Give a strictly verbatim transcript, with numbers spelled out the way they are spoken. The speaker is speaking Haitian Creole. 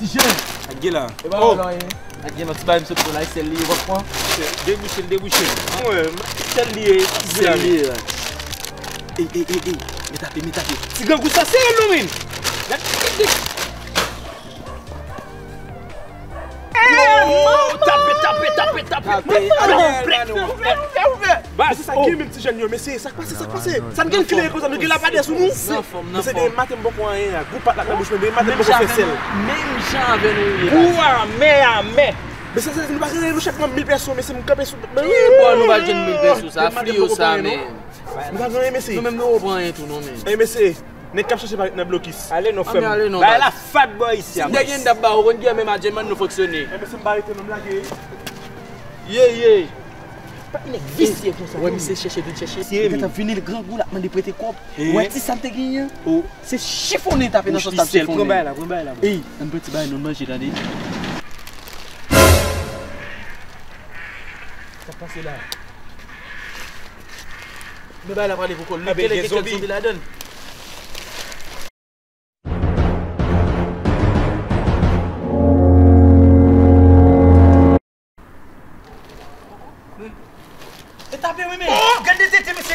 Jan. Ak gen la. E pa Oh. Vòlò ye. Ak gen lòt ti bagay m sot pran la, sèl li ye w ap pran. Debouche l, debouche l. Mwen, sèl li ye. Sèl li ye la. Ey, ey, ey, ey. Men tape, men tape. Ti grangou sa sere l non, men. Gad, gad, gad. Tape, tape, tape, tape. Tape. Mwen pa nan prèt, non. Ouvè, ouvè. Baz, se sa ki menm ti jèn yo, mesye, sa k pase, sa k pase? Sa n gen kile konsa, nou gen lapadè sou nou? Nan fòm, nan fòm. Mesye, demen maten m poko anyen a, gwo pat la nan bouch mwen, demen maten m poko fè sèl. Menm jan avè nou ye. Gou amè, amè. Mesye, se nou pa gen anyen, nou chak pran mil pèso, mesye, m kanpe sou. Ki bò nou pa jwenn mil pèso sa, fliyo sa, men. Nou pa gen anyen, mesye. Nou menm nou pran anyen tou, non, men. Ey, mesye, nèg k ap chache pa ret nan blokis. Ale non, frè m. Ale non, bay la fat bò isi a. Si m te gen dap ba ou, konn ki menm adjèman nou fonksyone. Ey, mesye, m pa rete non, m lage. Ye, ye. Pa nèg visye konsa. Wè, misye chèche vin chèche. Li gentan vini, li grangou, l ap mande prete kòb. Wè ti sa l te genyen an. Se chifonnen tape nan sans l ap chifonnen. Pran bay la, pran bay la. Ey, ann pran ti bay nou manje, tande. Sa k pase la? Men bay la prale pou kò l. Li genlè gen kèk zonbi ladan l. E tape wi men. Oh, gade tete mesye.